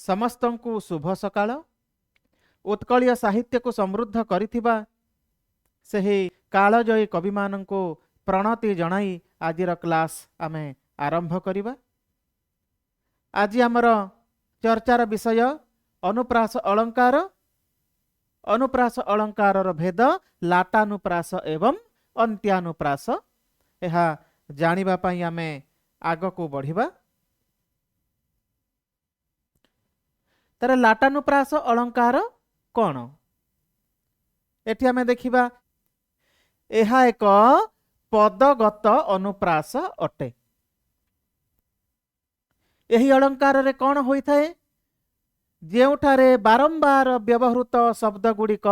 ସମସ୍ତଙ୍କୁ ଶୁଭ ସକାଳ। ଉତ୍କଳୀୟ ସାହିତ୍ୟକୁ ସମୃଦ୍ଧ କରିଥିବା ସେହି କାଳଜୟୀ କବିମାନଙ୍କୁ ପ୍ରଣତି ଜଣାଇ ଆଜିର କ୍ଲାସ୍ ଆମେ ଆରମ୍ଭ କରିବା। ଆଜି ଆମର ଚର୍ଚ୍ଚାର ବିଷୟ ଅନୁପ୍ରାସ ଅଳଙ୍କାର। ଅନୁପ୍ରାସ ଅଳଙ୍କାରର ଭେଦ ଲାଟାନୁପ୍ରାସ ଏବଂ ଅନ୍ତ୍ୟାନୁପ୍ରାସ। ଏହା ଜାଣିବା ପାଇଁ ଆମେ ଆଗକୁ ବଢ଼ିବା। ତାର ଲାଟାନୁପ୍ରାସ ଅଳଙ୍କାର କ'ଣ, ଏଠି ଆମେ ଦେଖିବା। ଏହା ଏକ ପଦଗତ ଅନୁପ୍ରାସ ଅଟେ। ଏହି ଅଳଙ୍କାରରେ କ'ଣ ହୋଇଥାଏ? ଯେଉଁଠାରେ ବାରମ୍ବାର ବ୍ୟବହୃତ ଶବ୍ଦ ଗୁଡ଼ିକ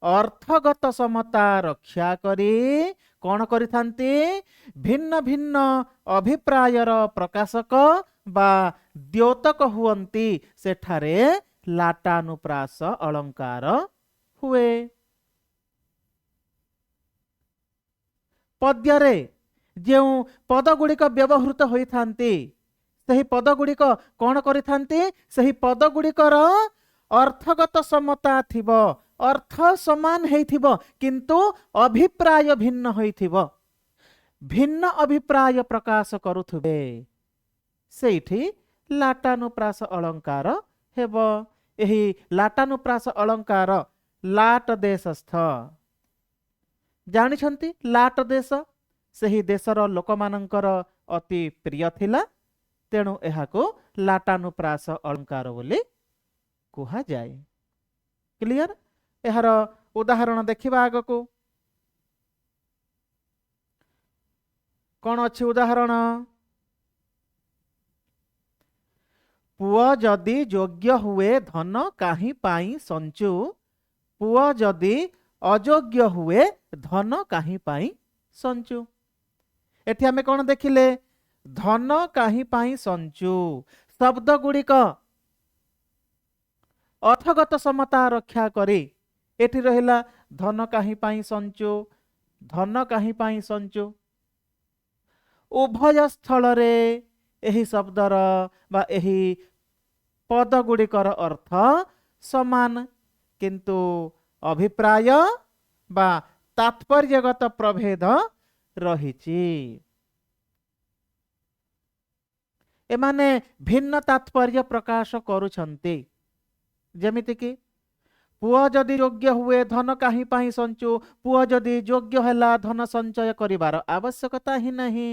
ଅର୍ଥଗତ ସମତା ରକ୍ଷା କରି କ'ଣ କରିଥାନ୍ତି? ଭିନ୍ନ ଭିନ୍ନ ଅଭିପ୍ରାୟର ପ୍ରକାଶକ ବା ଦ୍ୟୋତକ ହୁଅନ୍ତି, ସେଠାରେ ଲାଟାନୁପ୍ରାସ ଅଳଙ୍କାର ହୁଏ। ପଦ୍ୟରେ ଯେଉଁ ପଦଗୁଡ଼ିକ ବ୍ୟବହୃତ ହୋଇଥାନ୍ତି, ସେହି ପଦଗୁଡ଼ିକ କ'ଣ କରିଥାନ୍ତି? ସେହି ପଦଗୁଡ଼ିକର ଅର୍ଥଗତ ସମତା ଥିବ, ଅର୍ଥ ସମାନ ହେଇଥିବ, କିନ୍ତୁ ଅଭିପ୍ରାୟ ଭିନ୍ନ ହୋଇଥିବ, ଭିନ୍ନ ଅଭିପ୍ରାୟ ପ୍ରକାଶ କରୁଥିବେ, ସେଇଠି ଲାଟାନୁପ୍ରାସ ଅଳଙ୍କାର ହେବ। ଏହି ଲାଟାନୁପ୍ରାସ ଅଳଙ୍କାର ଲାଟ ଦେଶସ୍ଥ, ଜାଣିଛନ୍ତି ଲାଟ ଦେଶ, ସେହି ଦେଶର ଲୋକମାନଙ୍କର ଅତି ପ୍ରିୟ ଥିଲା, ତେଣୁ ଏହାକୁ ଲାଟାନୁପ୍ରାସ ଅଳଙ୍କାର ବୋଲି କୁହାଯାଏ। କ୍ଲିୟର? ଏହାର ଉଦାହରଣ ଦେଖିବା ଆଗକୁ। କ'ଣ ଅଛି ଉଦାହରଣ? ପୁଅ ଯଦି ଯୋଗ୍ୟ ହୁଏ ଧନ କାହିଁ ପାଇଁ ସଞ୍ଚୁ, ପୁଅ ଯଦି ଅଯୋଗ୍ୟ ହୁଏ ଧନ କାହିଁ ପାଇଁ ସଞ୍ଚୁ। ଏଠି ଆମେ କ'ଣ ଦେଖିଲେ? ଧନ କାହିଁ ପାଇଁ ସଞ୍ଚୁ ଶବ୍ଦ ଗୁଡ଼ିକ ଅର୍ଥଗତ ସମତା ରକ୍ଷା କରି ଏଠି ରହିଲା ଧନ କାହିଁ ପାଇଁ ସଞ୍ଚୁ, ଧନ କାହିଁ ପାଇଁ ସଞ୍ଚୁ। ଉଭୟ ସ୍ଥଳରେ ଏହି ଶବ୍ଦର ବା ଏହି ପଦ ଗୁଡ଼ିକର ଅର୍ଥ ସମାନ, କିନ୍ତୁ ଅଭିପ୍ରାୟ ବା ତାତ୍ପର୍ଯ୍ୟଗତ ପ୍ରଭେଦ ରହିଛି। ଏମାନେ ଭିନ୍ନ ତାତ୍ପର୍ଯ୍ୟ ପ୍ରକାଶ କରୁଛନ୍ତି। ଯେମିତିକି ପୁଅ ଯଦି ଯୋଗ୍ୟ ହୁଏ ଧନ କାହିଁ ପାଇଁ ସଞ୍ଚୁ, ପୁଅ ଯଦି ଯୋଗ୍ୟ ହେଲା ଧନ ସଞ୍ଚୟ କରିବାର ଆବଶ୍ୟକତା ହିଁ ନାହିଁ।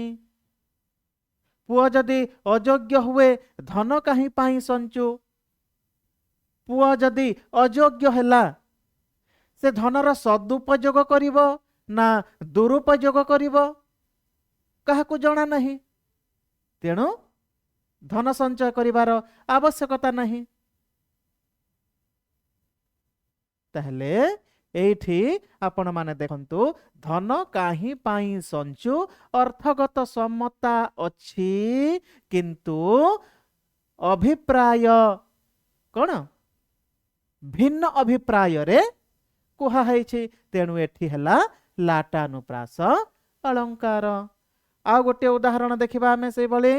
ପୁଅ ଯଦି ଅଯୋଗ୍ୟ ହୁଏ ଧନ କାହିଁ ପାଇଁ ସଞ୍ଚୁ, ପୁଅ ଯଦି ଅଯୋଗ୍ୟ ହେଲା ସେ ଧନର ସଦୁପଯୋଗ କରିବ ନା ଦୁରୁପଯୋଗ କରିବ କାହାକୁ ଜଣା ନାହିଁ, ତେଣୁ ଧନ ସଞ୍ଚୟ କରିବାର ଆବଶ୍ୟକତା ନାହିଁ। ତାହେଲେ ଏଇଠି ଆପଣମାନେ ଦେଖନ୍ତୁ, ଧନ କାହିଁ ପାଇଁ ସଞ୍ଚୁ ଅର୍ଥଗତ ସମତା ଅଛି, କିନ୍ତୁ ଅଭିପ୍ରାୟ କ'ଣ ଭିନ୍ନ ଅଭିପ୍ରାୟରେ କୁହାହେଇଛି, ତେଣୁ ଏଠି ହେଲା ଲାଟାନୁପ୍ରାସ ଅଳଙ୍କାର। ଆଉ ଗୋଟିଏ ଉଦାହରଣ ଦେଖିବା ଆମେ ସେଇଭଳି।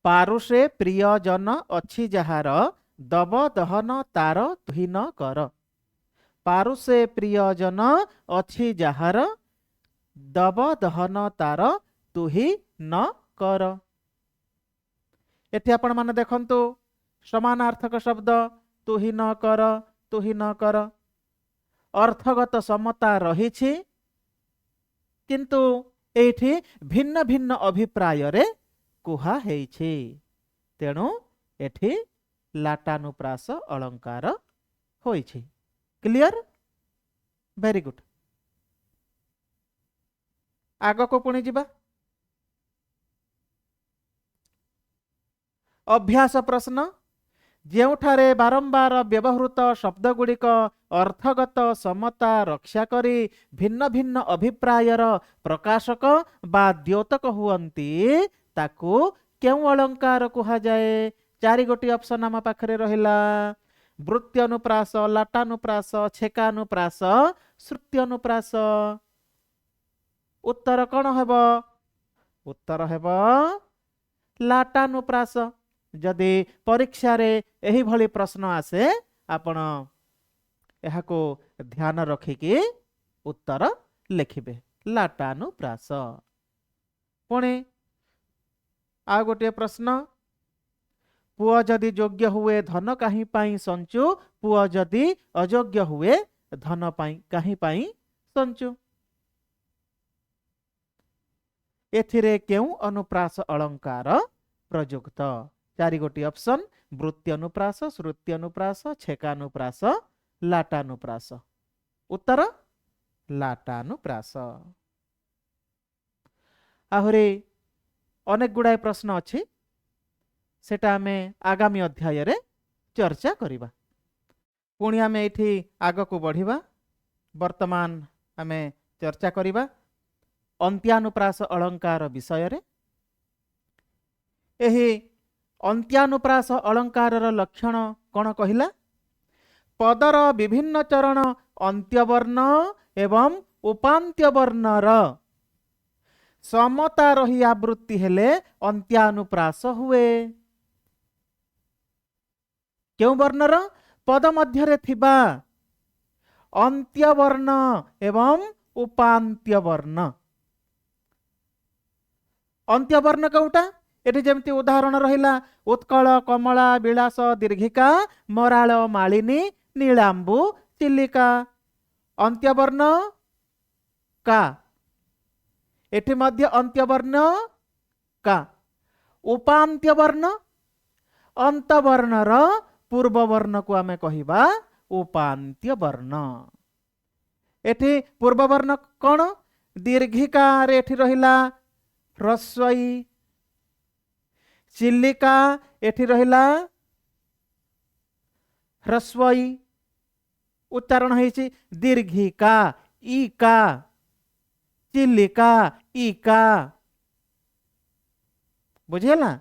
ପାରୁଷେ ପ୍ରିୟଜନ ଅଛି ଯାହାର, ଦବ ଦହନ ତାର ତୁହି ନ କର। ପାରୁଷେ ପ୍ରିୟଜନ ଅଛି ଯାହାର, ଦବ ଦହନ ତାର ତୁହି ନ କର। ଏଠି ଆପଣମାନେ ଦେଖନ୍ତୁ ସମାନାର୍ଥକ ଶବ୍ଦ ତୁହି ନ କର, ତୁହି ନ କର, ଅର୍ଥଗତ ସମତା ରହିଛି, କିନ୍ତୁ ଏଇଠି ଭିନ୍ନ ଭିନ୍ନ ଅଭିପ୍ରାୟରେ କୁହା ହେଇଛି, ତେଣୁ ଏଠି ଲାଟାନୁପ୍ରାସ ଅଳଙ୍କାର ହୋଇଛି। କ୍ଲିୟର? Very good. ଆଗକୁ ପୁଣି ଯିବା। ଅଭ୍ୟାସ ପ୍ରଶ୍ନ। ଯେଉଁଠାରେ ବାରମ୍ବାର ବ୍ୟବହୃତ ଶବ୍ଦଗୁଡ଼ିକ ଅର୍ଥଗତ ସମତା ରକ୍ଷା କରି ଭିନ୍ନ ଭିନ୍ନ ଅଭିପ୍ରାୟର ପ୍ରକାଶକ ବା ଦ୍ୟୋତକ ହୁଅନ୍ତି, ତାକୁ କେଉଁ ଅଳଙ୍କାର କୁହାଯାଏ? ଚାରି ଗୋଟି ଅପସନ୍ ଆମ ପାଖରେ ରହିଲା। ବୃତ୍ତ୍ୟନୁପ୍ରାସ, ଲାଟାନୁପ୍ରାସ, ଛେକାନୁପ୍ରାସ, ଶ୍ରୁତ୍ୟନୁପ୍ରାସ। ଉତ୍ତର କ'ଣ ହେବ? ଉତ୍ତର ହେବ ଲାଟାନୁପ୍ରାସ। ଯଦି ପରୀକ୍ଷାରେ ଏହିଭଳି ପ୍ରଶ୍ନ ଆସେ, ଆପଣ ଏହାକୁ ଧ୍ୟାନ ରଖିକି ଉତ୍ତର ଲେଖିବେ, ଲାଟାନୁପ୍ରାସ। ପୁଣି ଆଉ ଗୋଟିଏ ପ୍ରଶ୍ନ, ପୁଅ ଯଦି ଯୋଗ୍ୟ ହୁଏ ଧନ କାହିଁ ପାଇଁ ସଞ୍ଚୁ, ପୁଅ ଯଦି ଅଯୋଗ୍ୟ ହୁଏ ଧନ ପାଇଁ କାହିଁ ପାଇଁ ସଞ୍ଚୁ? ଏଥିରେ କେଉଁ ଅନୁପ୍ରାସ ଅଳଙ୍କାର ପ୍ରଯୁକ୍ତ? ଚାରି ଗୋଟି ଅପସନ୍, ବୃତ୍ତ୍ୟନୁପ୍ରାସ, ଶ୍ରୁତ୍ୟନୁପ୍ରାସ, ଛେକାନୁପ୍ରାସ, ଲାଟାନୁପ୍ରାସ। ଉତ୍ତର ଲାଟାନୁପ୍ରାସ। ଆହୁରି ଅନେକ ଗୁଡ଼ାଏ ପ୍ରଶ୍ନ ଅଛି, ସେଟା ଆମେ ଆଗାମୀ ଅଧ୍ୟାୟରେ ଚର୍ଚ୍ଚା କରିବା। ପୁଣି ଆମେ ଏଇଠି ଆଗକୁ ବଢ଼ିବା। ବର୍ତ୍ତମାନ ଆମେ ଚର୍ଚ୍ଚା କରିବା ଅନ୍ତ୍ୟାନୁପ୍ରାସ ଅଳଙ୍କାର ବିଷୟରେ। ଏହି ଅନ୍ତ୍ୟାନୁପ୍ରାସ ଅଳଙ୍କାରର ଲକ୍ଷଣ କ'ଣ କହିଲା? ପଦର ବିଭିନ୍ନ ଚରଣ ଅନ୍ତ୍ୟବର୍ଣ୍ଣ ଏବଂ ଉପାନ୍ତ୍ୟ ବର୍ଣ୍ଣର ସମତା ରହି ଆବୃତ୍ତି ହେଲେ ଅନ୍ତ୍ୟାନୁପ୍ରାସ ହୁଏ। କେଉଁ ବର୍ଣ୍ଣର? ପଦ ମଧ୍ୟରେ ଥିବା ଅନ୍ତ୍ୟବର୍ଣ୍ଣ ଏବଂ ଉପାନ୍ତ୍ୟ ବର୍ଣ୍ଣ। ଅନ୍ତ୍ୟବର୍ଣ୍ଣ କେଉଁଟା? ଏଠି ଯେମିତି ଉଦାହରଣ ରହିଲା, ଉତ୍କଳ କମଳା ବିଳାସ ଦୀର୍ଘିକା ମରାଳ ମାଳିନୀ ନୀଳାମ୍ବୁ ଚିଲିକା। ଅନ୍ତ୍ୟବର୍ଣ୍ଣ କା, ଏଠି ମଧ୍ୟ ଅନ୍ତ୍ୟବର୍ଣ୍ଣ କା। ଉପାନ୍ତ୍ୟ ବର୍ଣ୍ଣ, ଅନ୍ତବର୍ଣ୍ଣର ପୂର୍ବ ବର୍ଣ୍ଣକୁ ଆମେ କହିବା ଉପାନ୍ତ୍ୟ ବର୍ଣ୍ଣ। ଏଠି ପୂର୍ବବର୍ଣ୍ଣ କ'ଣ? ଦୀର୍ଘିକାରେ ଏଠି ରହିଲା ହ୍ରସ୍ୱଇ, ଚିଲିକା ଏଠି ରହିଲା ହ୍ରସ୍ୱଇ, ଉଚ୍ଚାରଣ ହେଇଛି ଦୀର୍ଘିକା ଇକା, ଚିଲିକା ଇକା। ବୁଝିହେଲା?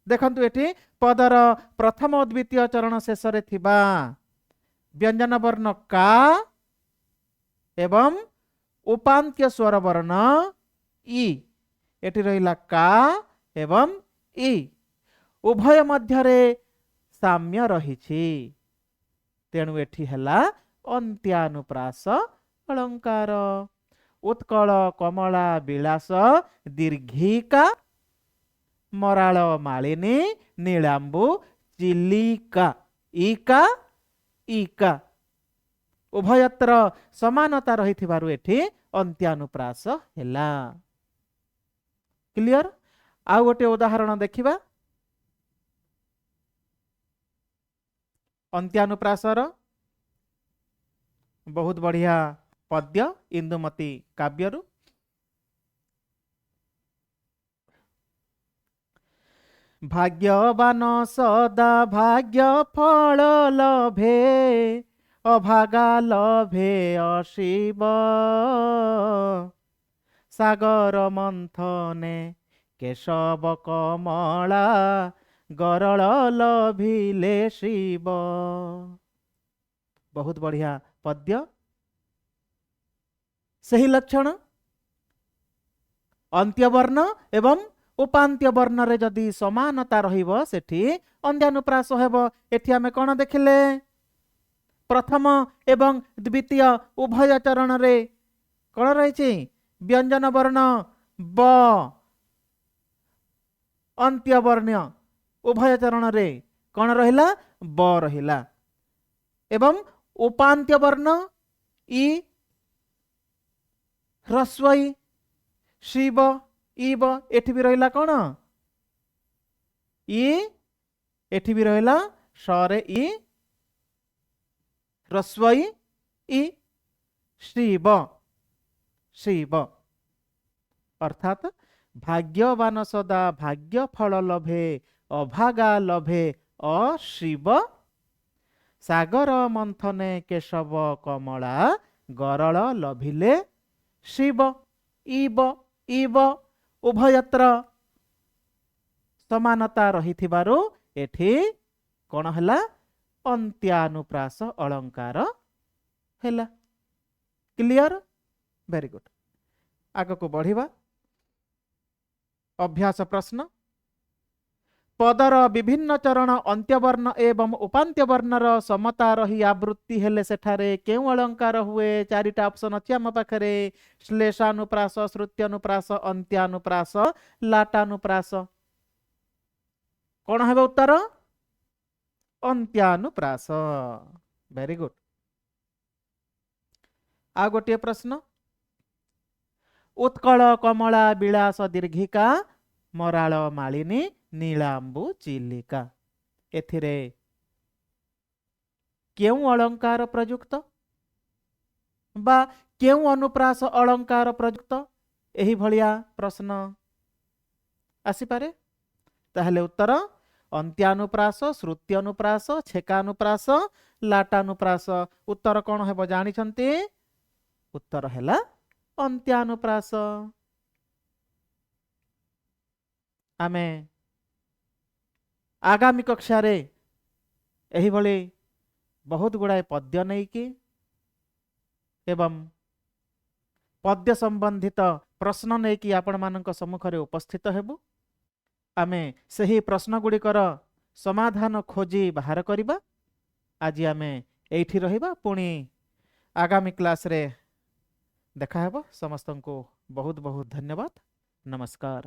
ଦେଖନ୍ତୁ, ଏଠି ପଦର ପ୍ରଥମ ଓ ଦ୍ୱିତୀୟ ଚରଣ ଶେଷରେ ଥିବା ବ୍ୟଞ୍ଜନ ବର୍ଣ୍ଣ କା ଏବଂ ଉପାନ୍ତ୍ୟ ସ୍ୱର ବର୍ଣ୍ଣ ଇ, ଏଠି ରହିଲା କା ଏବଂ ଇ, ଉଭୟ ମଧ୍ୟରେ ସାମ୍ୟ ରହିଛି, ତେଣୁ ଏଠି ହେଲା ଅନ୍ତ୍ୟାନୁପ୍ରାସ ଅଳଙ୍କାର। ଉତ୍କଳ କମଳା ବିଳାସ ଦୀର୍ଘିକା ମରାଳ ମାଳିନୀ ନୀଳାମ୍ବୁ ଚିଲିକା, ଇକା ଇକା, ଉଭୟତ୍ର ସମାନତା ରହିଥିବାରୁ ଏଠି ଅନ୍ତ୍ୟାନୁପ୍ରାସ ହେଲା। କ୍ଲିଅର? ଆଉ ଗୋଟେ ଉଦାହରଣ ଦେଖିବା ଅନ୍ତ୍ୟାନୁପ୍ରାସର। ବହୁତ ବଢିଆ ପଦ୍ୟ ଇନ୍ଦୁମତୀ କାବ୍ୟରୁ। ଭାଗ୍ୟବାନ ସଦା ଭାଗ୍ୟ ଫଳ ଲଭେ, ଅଭାଗା ଲଭେ ଅଶିବ। ସାଗର ମନ୍ଥନେ କେଶବ କମଳା, ଗରଳ ଲଭିଲେ ଶିବ। ବହୁତ ବଢିଆ ପଦ୍ୟ। ସେହି ଲକ୍ଷଣ, ଅନ୍ତ୍ୟବର୍ଣ୍ଣ ଏବଂ ଉପାନ୍ତ୍ୟ ବର୍ଣ୍ଣରେ ଯଦି ସମାନତା ରହିବ ସେଠି ଅନ୍ତ୍ୟାନୁପ୍ରାସ ହେବ। ଏଠି ଆମେ କ'ଣ ଦେଖିଲେ? ପ୍ରଥମ ଏବଂ ଦ୍ୱିତୀୟ ଉଭୟ ଚରଣରେ କ'ଣ ରହିଛି? ବ୍ୟଞ୍ଜନ ବର୍ଣ୍ଣ ବ, ଅନ୍ତ୍ୟବର୍ଣ୍ଣ ଉଭୟ ଚରଣରେ କ'ଣ ରହିଲା? ବ ରହିଲା, ଏବଂ ଉପାନ୍ତ୍ୟ ବର୍ଣ୍ଣ ଇ, ହ୍ରସ୍ୱଇ, ଶିବ, ଇବ, ଏଠି ବି ରହିଲା କ'ଣ? ଇ, ଏଠି ବି ରହିଲା ସ ରେ ଇ, ହ୍ରସ୍ୱଇ ଇ, ଶିବ ଶିବ। ଅର୍ଥାତ୍ ଭାଗ୍ୟବାନ ସଦା ଭାଗ୍ୟ ଫଳ ଲଭେ, ଅଭାଗା ଲଭେ ଅଶିବ। ସାଗର ମନ୍ଥନେ କେଶବ କମଳା, ଗରଳ ଲଭିଲେ ଶିବ। ଇବ ଇବ, ଉଭୟତ୍ର ସମାନତା ରହିଥିବାରୁ ଏଠି କ'ଣ ହେଲା? ଅନ୍ତ୍ୟାନୁପ୍ରାସ ଅଳଙ୍କାର ହେଲା। Clear? Very good. ଆଗକୁ ବଢିବା। ଅଭ୍ୟାସ ପ୍ରଶ୍ନ, ପଦର ବିଭିନ୍ନ ଚରଣ ଅନ୍ତ୍ୟବର୍ଣ୍ଣ ଏବଂ ଉପାନ୍ତ୍ୟ ବର୍ଣ୍ଣର ସମତା ରହି ଆବୃତ୍ତି ହେଲେ ସେଠାରେ କେଉଁ ଅଳଙ୍କାର ହୁଏ? ଚାରିଟା ଅପସନ୍ ଅଛି ଆମ ପାଖରେ, ଶ୍ଲେଷାନୁପ୍ରାସ, ଶ୍ରୁତ୍ୟନୁପ୍ରାସ, ଅନ୍ତ୍ୟାନୁପ୍ରାସ, ଲାଟାନୁପ୍ରାସ। କ'ଣ ହେବ ଉତ୍ତର? ଅନ୍ତ୍ୟାନୁପ୍ରାସ। Very good. ଆଉ ଗୋଟିଏ ପ୍ରଶ୍ନ, ଉତ୍କଳ କମଳା ବିଳାସ ଦୀର୍ଘିକା ମରାଳ ମାଳିନୀ ନୀଳାମ୍ବୁ ଚିଲିକା, ଏଥିରେ କେଉଁ ଅଳଙ୍କାର ପ୍ରଯୁକ୍ତ ବା କେଉଁ ଅନୁପ୍ରାସ ଅଳଙ୍କାର ପ୍ରଯୁକ୍ତ? ଏହିଭଳିଆ ପ୍ରଶ୍ନ ଆସିପାରେ। ତାହେଲେ ଉତ୍ତର ଅନ୍ତ୍ୟାନୁପ୍ରାସ, ଶ୍ରୁତ୍ୟନୁପ୍ରାସ, ଛେକାନୁପ୍ରାସ, ଲାଟାନୁପ୍ରାସ। ଉତ୍ତର କ'ଣ ହେବ ଜାଣିଛନ୍ତି? ଉତ୍ତର ହେଲା ଅନ୍ତ୍ୟାନୁପ୍ରାସ। ଆମେ ଆଗାମୀ କକ୍ଷାରେ ଏହିଭଳି ବହୁତ ଗୁଡ଼ାଏ ପଦ୍ୟ ନେଇକି ଏବଂ ପଦ୍ୟ ସମ୍ବନ୍ଧିତ ପ୍ରଶ୍ନ ନେଇକି ଆପଣମାନଙ୍କ ସମ୍ମୁଖରେ ଉପସ୍ଥିତ ହେବୁ। ଆମେ ସେହି ପ୍ରଶ୍ନ ଗୁଡ଼ିକର ସମାଧାନ ଖୋଜି ବାହାର କରିବା। ଆଜି ଆମେ ଏଇଠି ରହିବା, ପୁଣି ଆଗାମୀ କ୍ଲାସ୍ରେ ଦେଖାହେବ। ସମସ୍ତଙ୍କୁ ବହୁତ ବହୁତ ଧନ୍ୟବାଦ। ନମସ୍କାର।